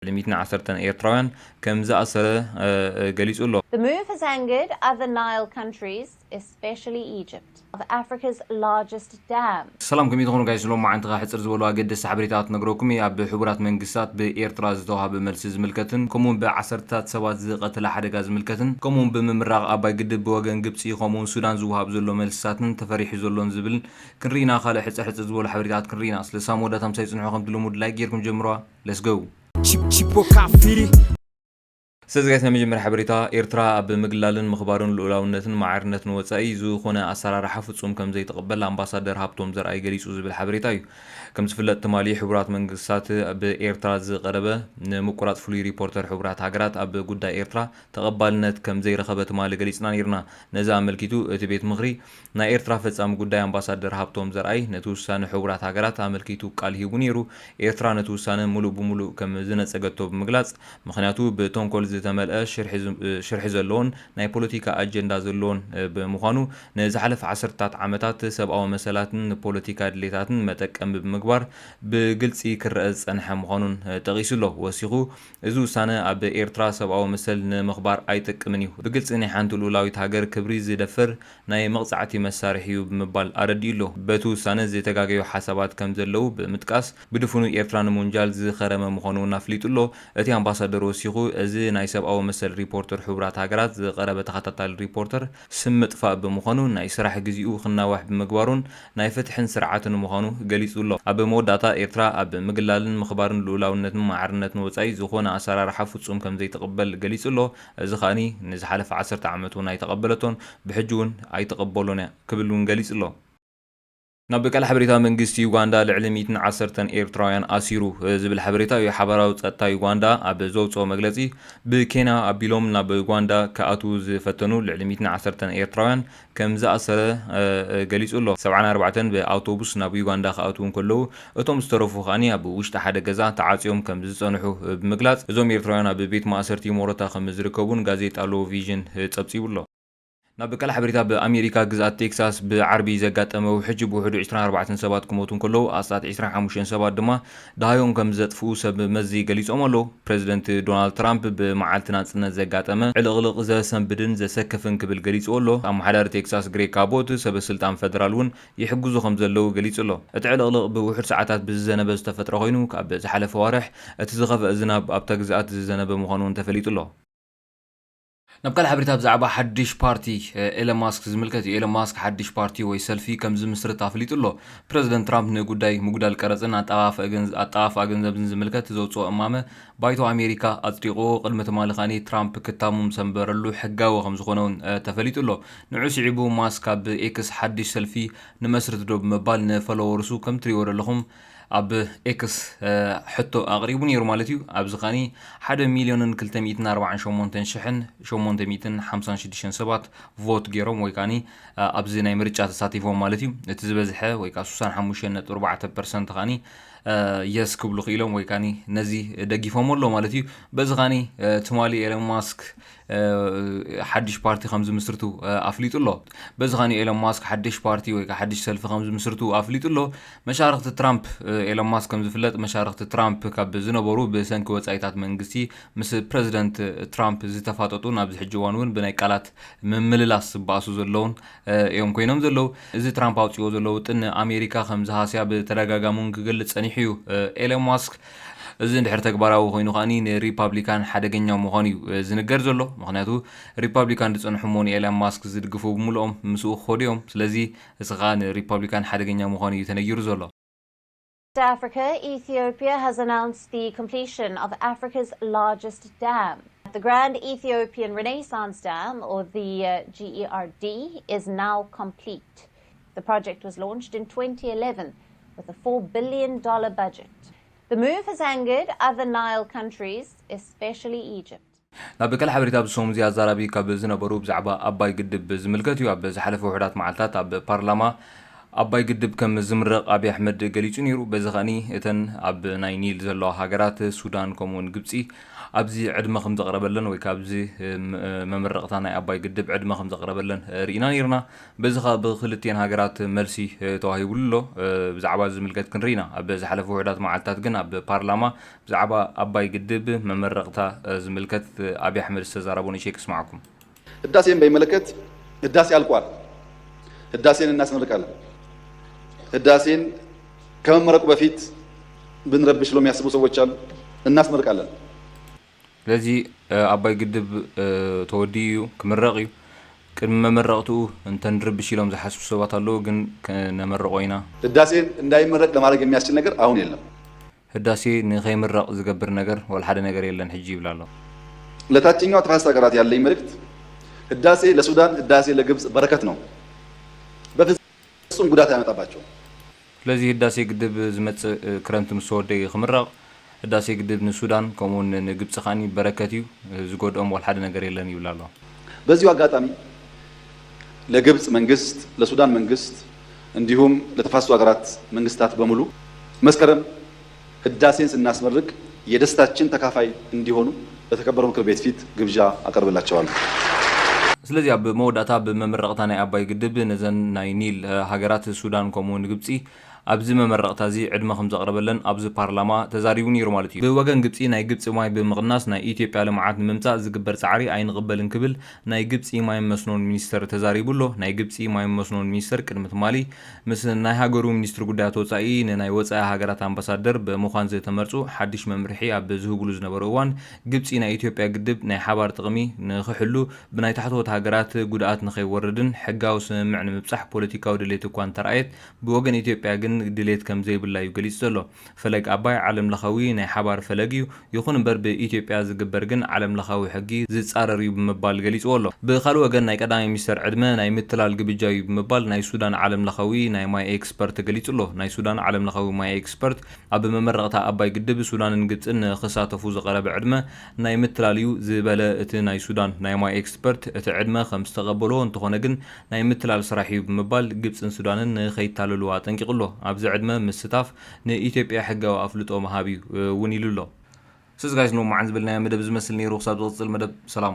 ልዕሊ ሚእትን ዓሰርተን ኤርትራውያን ከም ዝኣሰረ ገሊጹ ኣሎ። The move has angered other Nile countries, especially Egypt, of Africa's largest dam. ሰላም፣ ከመይ ትኾኑ ጋይስ? ሎም መዓንቲ ከሕጽር ዝበሉ ኣገደስቲ ሓበሬታት ነግረኩም እየ። ኣብ ሕቡራት መንግስታት ብኤርትራ ዝተዋሃበ መልሲ ዝምልከትን ከምኡውን ብዓሰርታት ሰባት ዝቐተለ ሓደጋ ዝምልከትን ከምኡውን ብምምራቕ ኣባይ ግድብ ብወገን ግብጺ ከምኡውን ሱዳን ዝወሃብ ዘሎ መልስታትን ተፈሪሑ ዘሎን ዝብል ክንርኢና ካልእ ሕጽር ሕጽር ዝበሉ ሓበሬታት ክንርኢና። ስለ ሳም ወዳታ ምሳይ ጽንሑ ከምቲ ልሙድ ላይክ ጌርኩም ጀምረዋ። Let's go። Chip chip o kafiri. ሰዝጋይት ናይ መጀመርያ ሓበሬታ፣ ኤርትራ ኣብ ምግላልን ምኽባርን ልኡላውነትን ማዕርነትን ወጻኢ ዝኾነ ኣሰራርሓ ፍጹም ከም ዘይትቕበል ኣምባሳደር ሃብቶም ዘርኣይ ገሊጹ ዝብል ሓበሬታ እዩ። ከም ዝፍለጥ ትማሊ ሕቡራት መንግስታት ብኤርትራ ዝቐረበ ንምቁራጽ ፍሉይ ሪፖርተር ሕቡራት ሃገራት ኣብ ጉዳይ ኤርትራ ተቐባልነት ከም ዘይረኸበ ትማሊ ገሊጽና ነይርና። ነዚ ኣመልኪቱ እቲ ቤት ምኽሪ ናይ ኤርትራ ፈጻሚ ጉዳይ ኣምባሳደር ሃብቶም ዘርኣይ ነቲ ውሳነ ሕቡራት ሃገራት ኣመልኪቱ ቃል ሂቡ ነይሩ። ኤርትራ ነቲ ውሳነ ሙሉእ ብሙሉእ ከም ዝነጸገቶ ብምግላጽ፣ ምኽንያቱ ብተንኮል ዝተመልአ ሽርሒ ዘለዎን ናይ ፖለቲካ ኣጀንዳ ዘለዎን ብምዃኑ፣ ንዝሓለፈ ዓሰርታት ዓመታት ሰብኣዊ መሰላትን ንፖለቲካ ድሌታትን መጠቀሚ ብምግባር ብግልጺ ክረኣ ዝጸንሐ ምዃኑን ጠቒሱ ኣሎ። ወሲኹ፣ እዚ ውሳነ ኣብ ኤርትራ ሰብኣዊ መሰል ንምኽባር ኣይጠቅምን እዩ። ብግልጺ ናይ ሓንቲ ልኡላዊት ሃገር ክብሪ ዝደፍር ናይ መቕጻዕቲ መሳርሒ እዩ ብምባል ኣረዲኡ ኣሎ። በቲ ውሳነ ዝተጋገዩ ሓሳባት ከም ዘለዉ ብምጥቃስ፣ ብድፉኑ ኤርትራ ንምውንጃል ዝኸረመ ምዃኑ እውን ኣፍሊጡ ኣሎ። እቲ ኣምባሳደር ወሲኹ፣ እዚ ናይ ሰብኣዊ መሰል ሪፖርተር ሕቡራት ሃገራት ዝቐረበ ተኸታታሊ ሪፖርተር ስም ምጥፋእ ብምዃኑ፣ ናይ ስራሕ ግዜኡ ክናዋሕ ብምግባሩን ናይ ፍትሕን ስርዓትን ምዃኑ ገሊጹ ኣሎ። ኣብ መወዳእታ፣ ኤርትራ ኣብ ምግላልን ምኽባርን ልኡላውነትን ማዕርነትን ወጻኢ ዝኾነ ኣሰራርሓ ፍጹም ከም ዘይትቕበል ገሊጹ ኣሎ። እዚ ከኣኒ ንዝሓለፈ ዓሰርተ ዓመት እውን ኣይተቐበለቶን ብሕጂ እውን ኣይትቕበሎን እያ ክብል እውን ገሊጹ ኣሎ። ናብ ካልእ ሓበሬታ፣ መንግስቲ ዩጋንዳ ልዕሊ ሚእትን ዓሰርተን ኤርትራውያን ኣሲሩ ዝብል ሓበሬታ እዩ። ሓባራዊ ጸጥታ ዩጋንዳ ኣብ ዘውጽኦ መግለጺ፣ ብኬንያ ኣቢሎም ናብ ዩጋንዳ ክኣትዉ ዝፈተኑ ልዕሊ ሚእትን ዓሰርተን ኤርትራውያን ከም ዝኣሰረ ገሊጹ ኣሎ። ሰብዓን ኣርባዕተን ብኣውቶቡስ ናብ ዩጋንዳ ክኣትዉ እንከለዉ፣ እቶም ዝተረፉ ከኣኒ ኣብ ውሽጢ ሓደ ገዛ ተዓጽዮም ከም ዝጸንሑ ብምግላጽ፣ እዞም ኤርትራውያን ኣብ ቤት ማእሰርቲ ሞሮታ ከም ዝርከቡን ጋዜጣ ሎ ቪዥን ጸብጺቡ ኣሎ። ናብ ካልእ ሓበሬታ፣ ብኣሜሪካ ግዝኣት ቴክሳስ ብዓርቢ ዘጋጠመ ውሕጅ ብውሕዱ ዕስራን ኣርባዕተን ሰባት ክሞቱ እንከለዉ፣ ኣስታት ዕስራን ሓሙሽተን ሰባት ድማ ደሃዮም ከም ዘጥፍኡ ሰብ መዚ ገሊጾም ኣለዉ። ፕረዚደንት ዶናልድ ትራምፕ ብመዓልቲ ናጽነት ዘጋጠመ ዕልቕልቕ ዘሰንብድን ዘሰክፍን ክብል ገሊጽዎ ኣሎ። ኣመሓዳሪ ቴክሳስ ግሬግ ኣቦት ሰበ ስልጣን ፈደራል እውን ይሕግዙ ከም ዘለዉ ገሊጹ ኣሎ። እቲ ዕልቕልቕ ብውሑድ ሰዓታት ብዝዘነበ ዝተፈጥረ ኮይኑ፣ ካብ ዝሓለፈ ኣዋርሕ እቲ ዝኸፍአ ዝናብ ኣብታ ግዝኣት ዝዘነበ ምዃኑ እውን ተፈሊጡ ኣሎ። ናብ ካልእ ሓበሬታ፣ ብዛዕባ ሓድሽ ፓርቲ ኤለን ማስክ ዝምልከት እዩ። ኤለን ማስክ ሓድሽ ፓርቲ ወይ ሰልፊ ከም ዝምስርት ኣፍሊጡ ኣሎ። ፕረዚደንት ትራምፕ ንጉዳይ ምጉዳል ቀረጽን ኣጠፋፍኣ ገንዘብን ዝምልከት ዘውጽኦ እማመ ባይቶ ኣሜሪካ ኣጽዲቑ። ቅድሚ ትማሊ ከኣ ትራምፕ ክታሙ ምሰንበረሉ ሕጋዊ ከም ዝኾነ እውን ተፈሊጡ ኣሎ። ንዑ ስዒቡ ማስክ ኣብ ኤክስ ሓድሽ ሰልፊ ንመስርት ዶ ብምባል ንፈሎወርሱ ከም ትሪእዎ ዘለኹም ኣብ ኤክስ ሕቶ ኣቕሪቡ ነይሩ ማለት እዩ። ኣብዚ ከኣ ሓደ ሚልዮንን ክልተ ሚእትን ኣርባዓን ሸሞንተን ሽሕን ሸሞንተ ሚእትን ሓምሳን ሽዱሽተን ሰባት ቮት ገይሮም ወይ ከኣ ኣብዚ ናይ ምርጫ ተሳቲፎም ማለት እዩ። እቲ ዝበዝሐ ወይ ከኣ ሱሳን ሓሙሽተን ነጥቢ ኣርባዕተ ፐርሰንት ከኣ የስ ክብሉ ክኢሎም ወይ ከኣ ነዚ ደጊፎም ኣሎ ማለት እዩ። በዚ ከኣ ትማሊ ኤለን ማስክ ሓድሽ ፓርቲ ከም ዝምስርቱ ኣፍሊጡ ኣሎ። በዚ ከኣ ኤለን ማስክ ሓድሽ ፓርቲ ወይ ከኣ ሓድሽ ሰልፊ ከም ዝምስርቱ ኣፍሊጡ ኣሎ። መሻርኽቲ ትራምፕ፣ ኤለን ማስክ ከም ዝፍለጥ መሻርኽቲ ትራምፕ ካብ ዝነበሩ ብሰንኪ ወጻኢታት መንግስቲ ምስ ፕረዚደንት ትራምፕ ዝተፋጠጡ፣ ናብዚ ሕጂ እዋን እውን ብናይ ቃላት ምምልላስ ዝበኣሱ ዘለውን እዮም ኮይኖም ዘለዉ። እዚ ትራምፕ ኣውጺዎ ዘሎ ውጥን ንኣሜሪካ ከም ዝሃስያ ብተደጋጋሚ እውን ክገልጽ ጸኒሑ እዩ ኤለን ማስክ። እዚ እንድሕር ተግባራዊ ኮይኑ ከኣ ንሪፓብሊካን ሓደገኛ ምዃኑ እዩ ዝንገር ዘሎ። ምኽንያቱ ሪፓብሊካን ዝጸንሑ እሞ ንኤለን ማስክ ዝድግፉ ብምልኦም ምስኡ ክኸዱ እዮም። ስለዚ እዚ ከኣ ንሪፓብሊካን ሓደገኛ ምዃኑ እዩ ተነጊሩ ዘሎ። Africa, Ethiopia has announced the completion of Africa's largest dam. The Grand Ethiopian Renaissance Dam, or the uh, GERD, is now complete. The project was launched in twenty eleven with a four billion dollar budget. The move has angered other Nile countries, especially Egypt. ናብ ካልእ ሓበሬታ፣ ኣብዚ ሰሙን እዚ ኣዛራቢ ካብ ዝነበሩ ብዛዕባ ኣባይ ግድብ ዝምልከት እዩ። ኣብ ዝሓለፈ ውሑዳት መዓልታት ኣብ ፓርላማ ኣባይ ግድብ ከም ዝምረቕ ኣብይ ኣሕመድ ገሊጹ ነይሩ። በዚ ኸኣኒ እተን ኣብ ናይ ኒል ዘለዋ ሃገራት ሱዳን ከምኡውን ግብጺ ኣብዚ ዕድመ ከም ዘቕረበለን ወይ ካብዚ መመረቕታ ናይ ኣባይ ግድብ ዕድመ ከም ዘቕረበለን ርኢና ነይርና። በዚ ኸኣ ብክልቲኤን ሃገራት መልሲ ተዋሂቡሉ ኣሎ። ብዛዕባ እዚ ዝምልከት ክንርኢ ኢና። ኣብ ዝሓለፉ ውሑዳት መዓልትታት ግን ኣብ ፓርላማ ብዛዕባ ኣባይ ግድብ መመረቕታ ዝምልከት ኣብይ ኣሕመድ ዝተዛረቦ ንእሽተይ ክስማዓኩም። ህዳሴን በሚመለከት ህዳሴ ኣልቋል። ህዳሴን እናስመርቃለን። ህዳሴን ከመመረቁ በፊት ብንረብሽ ብለው የሚያስቡ ሰዎች አሉ። እናስመርቃለን። ስለዚ ኣባይ ግድብ ተወዲኡ እዩ፣ ክምረቕ እዩ። ቅድሚ መመረቕትኡ እንተንርብሽ ኢሎም ዝሓስቡ ሰባት ኣለዉ፣ ግን ክነመርቆ ኢና። ህዳሴን እንዳይመረቅ ለማድረግ የሚያስችል ነገር አሁን የለም። ህዳሴ ንኸይምረቕ ዝገብር ነገር ወላ ሓደ ነገር የለን ሕጂ ይብል ኣሎ። ለታችኛው ተፋሰስ ሀገራት ያለኝ መልእክት፣ ህዳሴ ለሱዳን፣ ህዳሴ ለግብጽ በረከት ነው። በፍጹም ጉዳት አያመጣባቸውም። ስለዚ ህዳሴ ግድብ ዝመጽእ ክረምቲ ምስ ተወደየ ክምረቕ፣ ህዳሴ ግድብ ንሱዳን ከምኡውን ንግብጺ ከኣኒ በረከት እዩ፣ ዝጎድኦም ወላ ሓደ ነገር የለን ይብል ኣሎ። በዚሁ አጋጣሚ ለግብጽ መንግስት፣ ለሱዳን መንግስት እንዲሁም ለተፋሰሱ ሀገራት መንግስታት በሙሉ መስከረም ህዳሴን ስናስመርቅ የደስታችን ተካፋይ እንዲሆኑ በተከበረው ምክር ቤት ፊት ግብዣ አቀርብላቸዋለሁ። ስለዚ ኣብ መወዳእታ ብመመረቕታ ናይ ኣባይ ግድብ ነዘን ናይ ኒል ሃገራት ሱዳን ከምኡውን ግብጺ ኣብዚ መመረቕታ እዚ ዕድመ ከም ዘቕረበለን ኣብዚ ፓርላማ ተዛሪቡ ነይሩ ማለት እዩ። ብወገን ግብጺ ናይ ግብጺ ማይ ብምቕናስ ናይ ኢትዮጵያ ልምዓት ንምምጻእ ዝግበር ጻዕሪ ኣይንቕበልን ክብል ናይ ግብጺ ማይን መስኖን ሚኒስተር ተዛሪቡ ኣሎ። ናይ ግብጺ ማይን መስኖን ሚኒስተር ቅድሚ ትማሊ ምስ ናይ ሃገሩ ሚኒስትሪ ጉዳያት ወጻኢ ንናይ ወጻኢ ሃገራት ኣምባሳደር ብምዃን ዝተመርጹ ሓድሽ መምርሒ ኣብ ዝህብሉ ዝነበሩ እዋን፣ ግብጺ ናይ ኢትዮጵያ ግድብ ናይ ሓባር ጥቕሚ ንኽሕሉ ብናይ ታሕተዎት ሃገራት ጉድኣት ንኸይወርድን ሕጋዊ ስምምዕ ንምብጻሕ ፖለቲካዊ ድሌት እኳ እንተረኣየት፣ ብወገን ኢትዮጵያ ግን ድሌት ከም ዘይብላ እዩ ገሊጹ ዘሎ። ፈለግ ኣባይ ዓለም ለኻዊ ናይ ሓባር ፈለግ እዩ። ይኹን እምበር ብኢትዮጵያ ዝግበር ግን ዓለም ለኻዊ ሕጊ ዝጻረር እዩ ብምባል ገሊጽዎ ኣሎ። ብኻልእ ወገን ናይ ቀዳማይ ሚኒስተር ዕድመ ናይ ምትላል ግብጃ እዩ ብምባል ናይ ሱዳን ዓለም ለኻዊ ናይ ማይ ኤክስፐርት ገሊጹ ኣሎ። ናይ ሱዳን ዓለም ለኻዊ ማይ ኤክስፐርት ኣብ መመረቕታ ኣባይ ግድብ ሱዳንን ግብጽን ንኽሳተፉ ዝቐረበ ዕድመ ናይ ምትላል እዩ ዝበለ እቲ ናይ ሱዳን ናይ ማይ ኤክስፐርት፣ እቲ ዕድመ ከም ዝተቐበልዎ እንተኾነ ግን ናይ ምትላል ስራሕ እዩ ብምባል ግብጽን ሱዳንን ንኸይታለልዋ ኣጠንቂቑ ኣሎ። ኣብዚ ዕድመ ምስታፍ ንኢትዮጵያ ሕጋዊ ኣፍልጦ ምሃብ እዩ እውን ኢሉ ኣሎ። ስዚ ጋይስ ንሎማዓንቲ ዝበልናዮ መደብ ዝመስል ነይሩ። ክሳብ ዝቕጽል መደብ ሰላም።